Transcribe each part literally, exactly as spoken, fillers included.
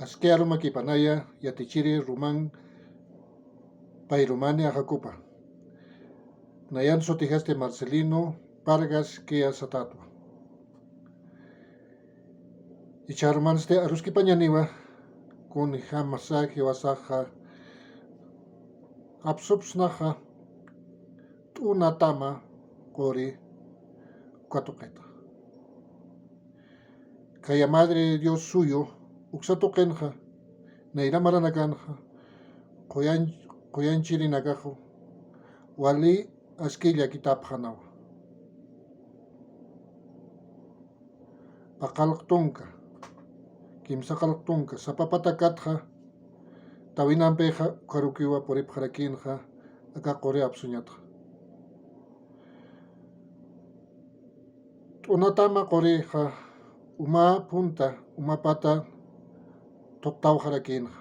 Aski arumakipanaya yatichiri Rumán payrumani ajakupa. Nayan sutijasti Marcelino Vargas Kia Satatwa. Icharumansti aruskipañaniwa kun jamasa jiwasaxa apsupsnaxa t'unatama quri katuqita. Kaya Madre Dios suyu uksa tuqinxa, nayra maranakanxa, quyan-, quyanchirinakaxu, wali aski llakitapxanawa. Paqalq tunka, kimsaqalq tunka, sapa patakatxa, tawinampixa, ukharukiwa puripxarakinxa, aka quri apsuñatxa. T'unatama qurixa uma punta, uma pata tuqtawxarakinxa.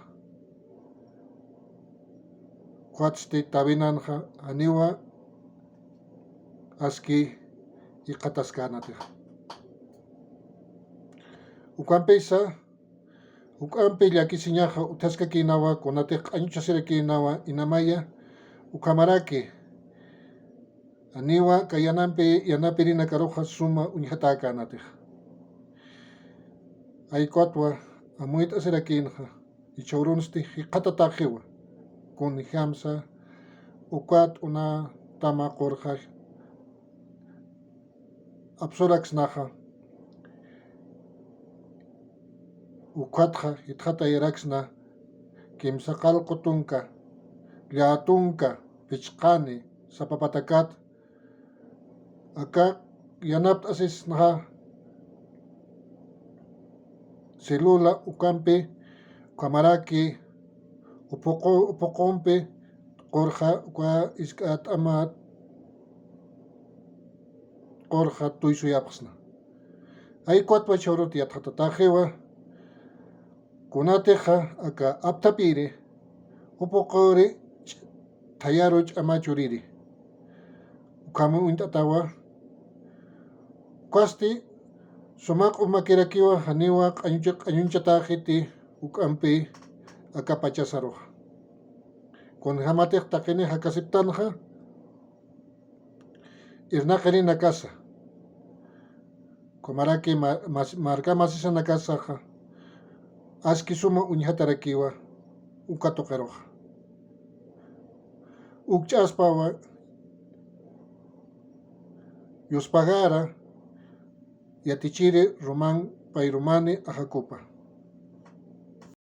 Ukwatsti tawinanxa janiwa aski jikxataskänatixa. Ukampisa, juk'ampi llakisiñaxa utjaskakïnawa, kunatix q'añuchasirakïnawa, inamaya, ukhamaraki, janiwa kay yanampi, yanapirinakaruxa suma uñjatäkänatix. Ay ukwatwa amuyt'asirakïnxa, jichhürunsti jikxatatäxiwa, kunjamsa uka t'unatama qurxa apsuraksnaxa, ukatxa jitxatayaraksna kimsaqalqu tunka, lläta tunka, pichqani, sapa patakat, aka yanapt'asisnaxa, célula ukampi, ukhamaraki, upuqu-, upuqumpi, qurxa, uka isk'at'ama qurxa tuysuyapxsna. Ay ukwatwa jichhüruti yatxatatäxiwa, kunatixa aka apthapiri, upuquri ch-, thayaru ch'ama churiri. Ukham uñt'atawa, ukasti suma q'umakirakiwa, janiwa q'añucha-, q'añuñchatäxiti juk'ampi aka pachasaruxa. Kunjamatix taqinix jakasiptanxa, irnaqirinakasa, ukhamaraki ma-, mas-, marka masisanakasaxa, aski suma uñjatarakiwa uka tuqiruxa. Ukch'aspawa, yuspagara, yatichiri Rumán payrumani ajakupa.